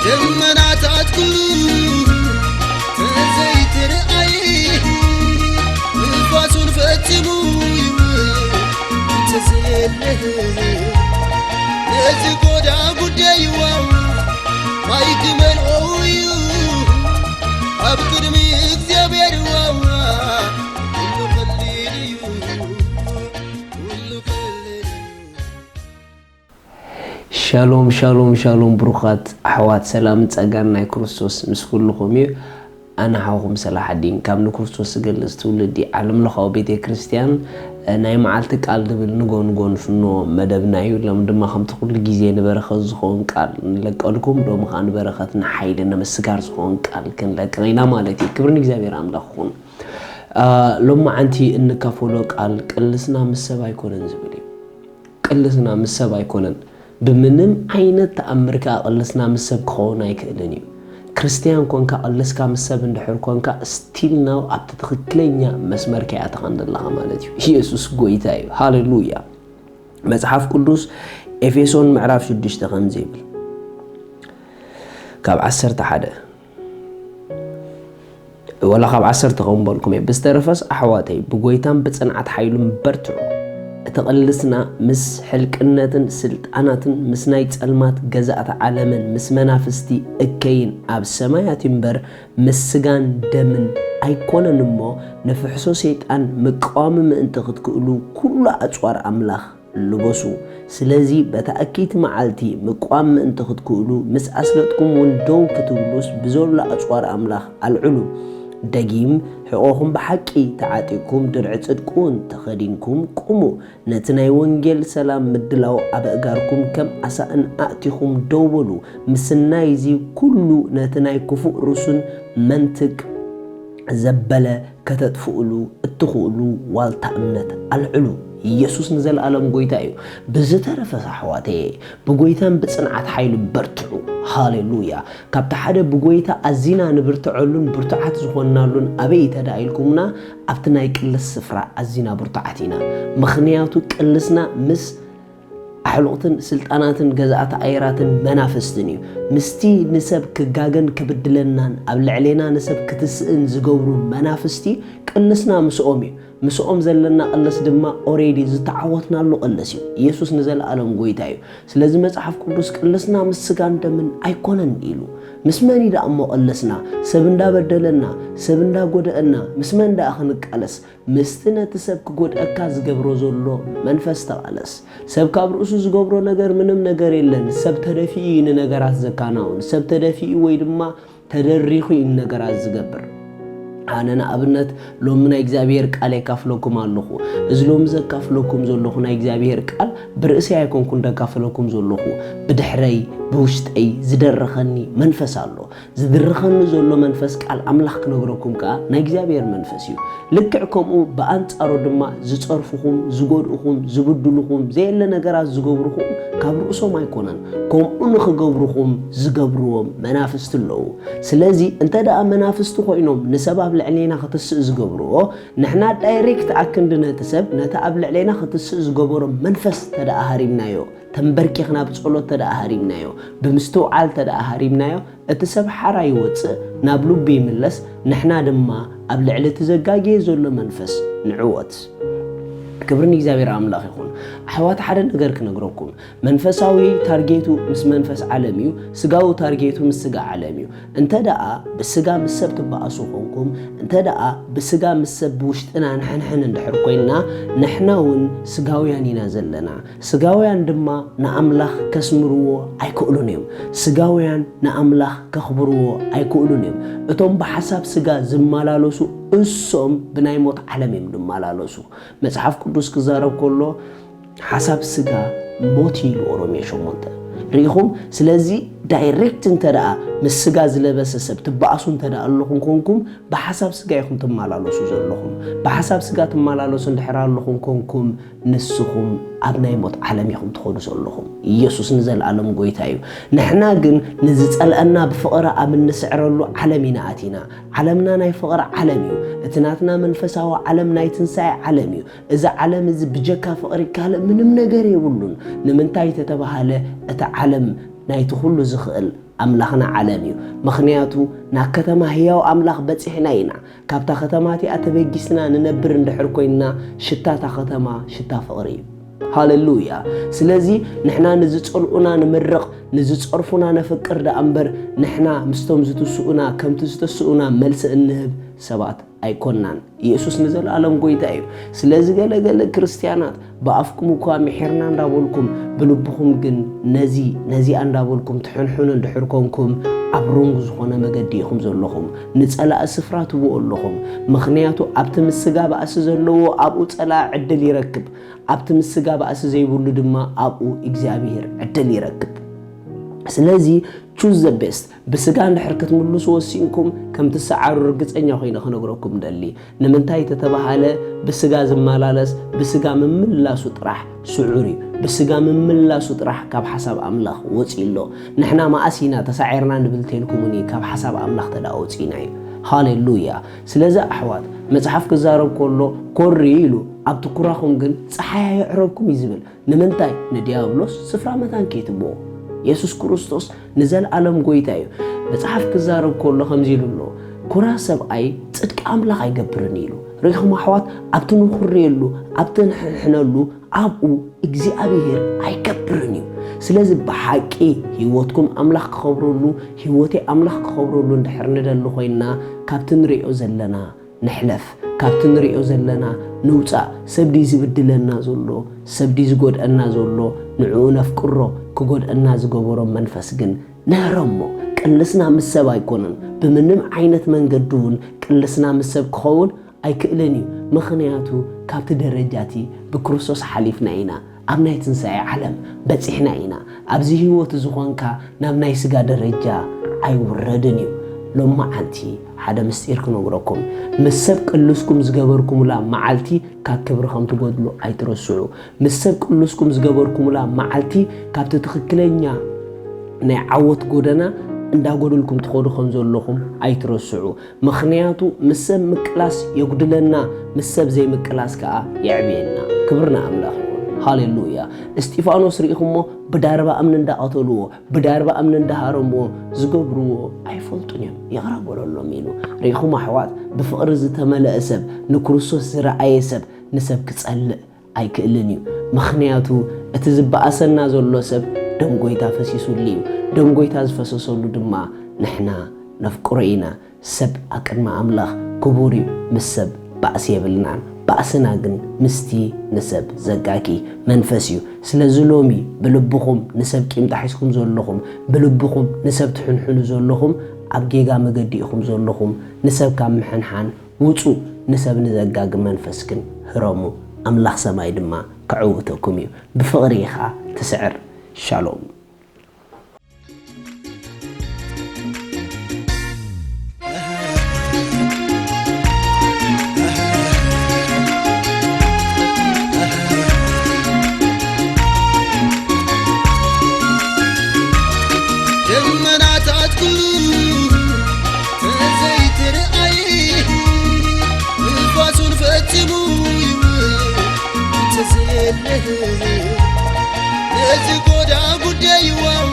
ደመናታት ኩሉ ተዘይትርኣይ፣ ንፋሱን ፈጺሙ ይውል እንተዘየለ፣ ነዚ ጎዳ ጉዳይዋ ማይ ክመልኦ እዩ ኣብ ቅድሚ እግዚኣብሔር ዋዋ። ኩሉ ቀሊል እዩ፣ ኩሉ ቀሊል እዩ። ሻሎም ሻሎም ሻሎም ብሩኻት ኣሕዋት፣ ሰላምን ጸጋን ናይ ክርስቶስ ምስ ኩልኹም እዩ። ኣነ ሓውኹም ሰላሓዲን ካብ ንክርስቶስ ዝገልጽ ትውልዲ ዓለም ለኻዊ ቤተ ክርስቲያን፣ እ፣ ናይ መዓልቲ ቃል ዝብል ንጎ ንጎ ንፍኖ መደብና እዩ። ሎም ድማ ከምቲ ኩሉ ግዜ ንበረኸት ዝኸውን ቃል ንለቀልኩም፣ ሎም ከዓ ንበረኸት ንሓይሊ ንምስጋር ዝኸውን ቃል ክንለቅቕ ኢና ማለት እዩ። ክብሪ ንእግዚኣብሔር ኣምላኽ ይኹን። እ፣ ሎም መዓንቲ እንካፈሎ ቃል ቅልስና ምስ ሰብ ኣይኮነን ዝብል እዩ። ቅልስና ምስ ሰብ ኣይኮነን። ብምንም ዓይነት ተኣምር ከኣ ቅልስና ምስ ሰብ ክኸውን ኣይክእልን እዩ። ክርስትያን ኮንካ ቅልስካ ምስ ሰብ እንድሕር ኮንካ still now ኣብቲ ትኽክለኛ መስመር ከይኣተኻን ዘለኻ ማለት እዩ። ኢየሱስ ጎይታ እዩ። ሃሌሉያ። መጽሓፍ ቅዱስ ኤፌሶን ምዕራፍ ሽዱሽተ ከምዚ ይብል ካብ ዓሰርተ ሓደ ወላ ካብ ዓሰርተ ከምበልኩም እየ። ብዝተረፈስ ኣሕዋተይ ብጎይታን ብጽንዓት ሓይሉን በርትዑ። እቲ ቅልስና ምስ ሕልቅነትን ስልጣናትን ምስ ናይ ጸልማት ገዛእቲ ዓለምን ምስ መናፍስቲ እከይን ኣብ ሰማያት እምበር ምስ ስጋን ደምን ኣይኮነን እሞ ንፍሕሶ ሰይጣን ምቃዋሚ ምእንቲ ክትክእሉ ኩሉ ኣጽዋር ኣምላኽ ልበሱ። ስለዚ በታ እክይቲ መዓልቲ ምቅዋም ምእንቲ ክትክእሉ፣ ምስ ኣስለጥኩም እውን ደው ክትብሉስ፣ ብዘሎ ኣጽዋር ኣምላኽ ኣልዕሉ። ደጊም፣ ሕቖኹም ብሓቂ ተዓጢቕኩም፣ ድርዒ ጽድቂ እውን ተኸዲንኩም ቁሙ። ነቲ ናይ ወንጌል ሰላም ምድላው ኣብ ኣእጋርኩም ከም ኣሳእን ኣእቲኹም ደው በሉ። ምስናይ እዚ ኩሉ ነቲ ናይ ክፉእ ርእሱን መንትግ ዘበለ ከተጥፍእሉ እትኽእሉ ዋልታ እምነት ኣልዕሉ። ኢየሱስ ንዘለኣለም ጐይታ እዩ። ብዝተረፈስ ኣሕዋተየ፣ ብጐይታን ብጽንዓት ሓይሉ በርትዑ። ሃሌሉያ! ካብቲ ሓደ ብጐይታ ኣዚና ንብርትዐሉን ብርቱዓት ዝኾንናሉን ኣበይ እዩ ተዳ ኢልኩምና፣ ኣብቲ ናይ ቅልስ ስፍራ ኣዚና ብርቱዓት ኢና። ምኽንያቱ ቅልስና ምስ ኣሕሉቕትን ስልጣናትን ገዛእቲ ኣየራትን መናፍስትን እዩ። ምስቲ ንሰብ ክጋገን ክብድለናን ኣብ ልዕሌና ንሰብ ክትስእን ዝገብሩ መናፍስቲ ቅልስና ምስኦም እዩ። ምስኦም ዘለና ቅልስ ድማ ኦሬዲ ዝተዓወትናሉ ቅልስ እዩ። ኢየሱስ ንዘለኣለም ጎይታ እዩ። ስለዚ መጽሓፍ ቅዱስ ቅልስና ምስ ስጋን ደምን ኣይኮነን ኢሉ። ምስ መን እዩ ደኣ እሞ ቅልስና? ሰብ እንዳበደለና፣ ሰብ እንዳጎደአና ምስ መን ደኣ ክንቃለስ? ምስቲ ነቲ ሰብ ክጎድኣካ ዝገብሮ ዘሎ መንፈስ ተቓለስ። ሰብ ካብ ርእሱ ዝገብሮ ነገር ምንም ነገር የለን። ሰብ ተደፊኡ እዩ ንነገራት ዘካናውን። ሰብ ተደፊኡ ወይ ድማ ተደሪኹ እዩ ንነገራት ዝገብር። ኣነ ንኣብነት ሎሚ ናይ እግዚኣብሔር ቃል የካፍለኩም ኣለኹ። እዚ ሎሚ ዘካፍለኩም ዘለኹ ናይ እግዚኣብሔር ቃል ብርእሰይ ኣይኮንኩን ደካፍለኩም ዘለኹ። ብድሕረይ ብውሽጠይ ዝደረኸኒ መንፈስ ኣሎ። ዝድርኸኒ ዘሎ መንፈስ ቃል ኣምላኽ ክነግረኩም ከኣ ናይ እግዚኣብሔር መንፈስ እዩ። ልክዕ ከምኡ ብኣንጻሩ ድማ ዝጸርፉኹም፣ ዝጎድኡኹም፣ ዝብድሉኹም፣ ዘየለ ነገራት ዝገብሩኹም ካብ ርእሶም ኣይኮነን። ከምኡ ንኽገብሩኹም ዝገብርዎም መናፍስቲ ኣለዉ። ስለዚ እንተ ደኣ መናፍስቲ ኮይኖም ንሰብ ኣብ ልዕሌና ክትስእ ዝገብርዎ፣ ንሕና ዳይሬክት ኣክንዲ ነቲ ሰብ ነቲ ኣብ ልዕሌና ክትስእ ዝገበሮ መንፈስ እንተ ደኣ ሃሪምናዮ፣ ተንበርኪኽና ብጸሎት ተደኣ ሃሪምናዮ፣ ብምስትውዓል ተደኣ ሃሪምናዮ፣ እቲ ሰብ ሓራ ይወጽእ፣ ናብ ልቡ ይምለስ፣ ንሕና ድማ ኣብ ልዕሊ እቲ ዘጋግየ ዘሎ መንፈስ ንዕወት። ክብሪ ንእግዚኣብሔር ኣምላኽ ይኹን። ኣሕዋት፣ ሓደ ነገር ክነግረኩም። መንፈሳዊ ታርጌቱ ምስ መንፈስ ዓለም እዩ፣ ስጋዊ ታርጌቱ ምስ ስጋ ዓለም እዩ። እንተ ደኣ ብስጋ ምስ ሰብ ትበኣሱ ኾንኩም፣ እንተ ደኣ ብስጋ ምስ ሰብ ብውሽጥና ንሕንሕን እንድሕር ኮይንና፣ ንሕና እውን ስጋውያን ኢና ዘለና። ስጋውያን ድማ ንኣምላኽ ከስምርዎ ኣይክእሉን እዮም። ስጋውያን ንኣምላኽ ከኽብርዎ ኣይክእሉን እዮም። እቶም ብሓሳብ ስጋ ዝመላለሱ እሶም ብናይ ሞት ዓለም እዮም ዝመላለሱ። መጽሓፍ ቅዱስ ክዛረብ ከሎ ሓሳብ ስጋ ሞት እዩ ኢሉ ኦሮምየ ሸሞንተ። ርኢኹም? ስለዚ ዳይሬክት እንተ ደኣ ምስ ስጋ ዝለበሰ ሰብ ትበኣሱ እንተ ደኣ ኣለኹም ኮንኩም፣ ብሓሳብ ስጋ ኢኹም ትመላለሱ ዘለኹም። ብሓሳብ ስጋ ትመላለሱ እንድሕር ኣለኹም ኮንኩም፣ ንስኹም ኣብ ናይ ሞት ዓለም ኢኹም ትኸዱ ዘለኹም። ኢየሱስ ንዘለኣለም ጎይታ እዩ። ንሕና ግን ንዝጸልአና ብፍቕሪ ኣብ እንስዕረሉ ዓለም ኢና ኣቲና። ዓለምና ናይ ፍቕሪ ዓለም እዩ። እቲ ናትና መንፈሳዊ ዓለም ናይ ትንሳኤ ዓለም እዩ። እዚ ዓለም እዚ ብጀካ ፍቕሪ ካልእ ምንም ነገር የብሉን። ንምንታይ ተተባሃለ፣ እቲ ዓለም ናይቲ ኩሉ ዝኽእል ኣምላኽና ዓለም እዩ። ምኽንያቱ ናብ ከተማ ህያው ኣምላኽ በጺሕና ኢና። ካብታ ከተማ እቲኣ ተበጊስና ንነብር እንድሕር ኮይንና፣ ሽታ እታ ከተማ ሽታ ፍቕሪ እዩ። ሃሌሉያ። ስለዚ ንሕና ንዝጸልኡና ንምርቕ፣ ንዝጸርፉና ነፍቅር ደኣ እምበር፣ ንሕና ምስቶም ዝትስኡና ከምቲ ዝተስኡና መልሲ እንህብ ሰባት ኣይኮናን። ኢየሱስ ንዘለኣለም ጎይታ እዩ። ስለዚ ገለ ገለ ክርስትያናት ብኣፍኩም እኳ ምሒርና እንዳበልኩም፣ ብልብኹም ግን ነዚ ነዚኣ እንዳበልኩም ትሕንሕኑ እንድሕር ኮንኩም፣ ኣብ ሮንግ ዝኾነ መገዲ ኢኹም ዘለኹም። ንጸላኢ ስፍራ ትህብዎ ኣለኹም። ምኽንያቱ ኣብቲ ምስ ስጋ ባእሲ ዘለዎ ኣብኡ ጸላኢ ዕድል ይረክብ፣ ኣብቲ ምስ ስጋ ባእሲ ዘይብሉ ድማ ኣብኡ እግዚኣብሄር ዕድል ይረክብ። ስለዚ choose the best። ብስጋ እንድሕር ክትምልሱ ወሲንኩም ከም ትሰዓሩ ርግጸኛ ኮይነ ክነግረኩም ደሊ። ንምንታይ ተተባሃለ፣ ብስጋ ዝመላለስ ብስጋ ምምላሱ ጥራሕ ስዑር እዩ። ብስጋ ምምላሱ ጥራሕ ካብ ሓሳብ ኣምላኽ ወጺኡ ኣሎ። ንሕና መኣስ ኢና ተሳዒርና ንብል ተልኩምኒ፣ ካብ ሓሳብ ኣምላኽ ተደኣ ወጺና እዩ። ሃሌሉያ። ስለዚ ኣሕዋት፣ መጽሓፍ ክዛረብ ከሎ ኮሪ ኢሉ፣ ኣብ ትኩራኹም ግን ጸሓይ ኣየዕረብኩም እዩ ዝብል። ንምንታይ ንድያብሎስ ስፍራ መታን ከይትብዎ? የሱስ ክርስቶስ ንዘለኣለም ጎይታ እዩ። መጽሓፍ ክዛረብ ከሎ ከምዚ ኢሉ ኣሎ፣ "ኩራ ሰብኣይ ጽድቂ ኣምላኽ ኣይገብርን" ኢሉ። ርኢኹም ኣሕዋት፣ ኣብቲ ንኹርየሉ፣ ኣብቲ ንሕንሕነሉ፣ ኣብኡ እግዚኣብሄር ኣይገብርን እዩ። ስለዚ ብሓቂ ህይወትኩም ኣምላኽ ክኸብረሉ፣ ህይወተይ ኣምላኽ ክኸብረሉ እንድሕር ንደሊ ኮይንና፣ ካብቲ ንሪኦ ዘለና ንሕለፍ፣ ካብቲ ንሪኦ ዘለና ንውጻእ። ሰብ ድዩ ዝብድለና ዘሎ? ሰብ ድዩ ዝጎድአና ዘሎ? ንዕኡ ነፍቅሮ፣ ክጎድአና ዝገበሮ መንፈስ ግን ንህረሞ። ቅልስና ምስ ሰብ ኣይኮነን፣ ብምንም ዓይነት መንገዲ እውን ቅልስና ምስ ሰብ ክኸውን ኣይክእልን እዩ። ምኽንያቱ ካብቲ ደረጃ እቲ ብክርስቶስ ሓሊፍና ኢና። ኣብ ናይ ትንሳኤ ዓለም በጺሕና ኢና። ኣብዚ ህይወት እዚ ኾንካ ናብ ናይ ስጋ ደረጃ ኣይውረድን እዩ። ሎማዓንቲ ሓደ ምስጢር ክነግረኩም። ምስ ሰብ ቅልስኩም ዝገበርኩምላ መዓልቲ ካብ ክብሪ ከም ትጎድሉ ኣይትረስዑ። ምስ ሰብ ቅልስኩም ዝገበርኩምላ መዓልቲ ካብቲ ትኽክለኛ ናይ ዓወት ጎደና እንዳጎደልኩም ትኸዱ ከም ዘለኹም ኣይትረስዑ። ምኽንያቱ ምስ ሰብ ምቅላስ የጉድለና፣ ምስ ሰብ ዘይምቅላስ ከኣ የዕብየና። ክብሪ ንኣምላኽ ይኹን። ሃሌሉያ። እስጢፋኖስ ርኢኹሞ፣ ብዳርባ እምኒ እንዳቐተልዎ፣ ብዳርባ እምኒ እንዳሃረምዎ ዝገብርዎ ኣይፈልጡን እዮም። ይቕረ በለሎም ኢሉ። ርኢኹም ኣሕዋት፣ ብፍቕሪ ዝተመልአ ሰብ፣ ንክርስቶስ ዝረኣየ ሰብ ንሰብ ክጸልእ ኣይክእልን እዩ። ምኽንያቱ እቲ ዝበኣሰና ዘሎ ሰብ ደም ጎይታ ፈሲሱሉ እዩ። ደም ጎይታ ዝፈሰሰሉ ድማ ንሕና ነፍቅሮ ኢና። ሰብ ኣብ ቅድሚ ኣምላኽ ክቡር እዩ፣ ምስ ሰብ ባእሲ የብልናን። ባእስና ግን ምስቲ ንሰብ ዘጋጊ መንፈስ እዩ። ስለዚ ሎሚ ብልብኹም ንሰብ ቂም ጣሒስኩም ዘለኹም፣ ብልብኹም ንሰብ ትሕንሕኑ ዘለኹም፣ ኣብ ጌጋ መገዲ ኢኹም ዘለኹም። ንሰብ ካብ ምሕንሓን ውጹ፣ ንሰብ ንዘጋጊ መንፈስ ግን ህረሙ፣ ኣምላኽ ሰማይ ድማ ክዕውተኩም እዩ። ብፍቕሪ ኢኻ ትስዕር። ሻሎም። ደመናታት ኩሉ ተዘይትርኣይ፣ ንፋሱን ፈጺሙ ይውል ተዘየለ። ነዚ ጎዳ ጉዳይ ዋው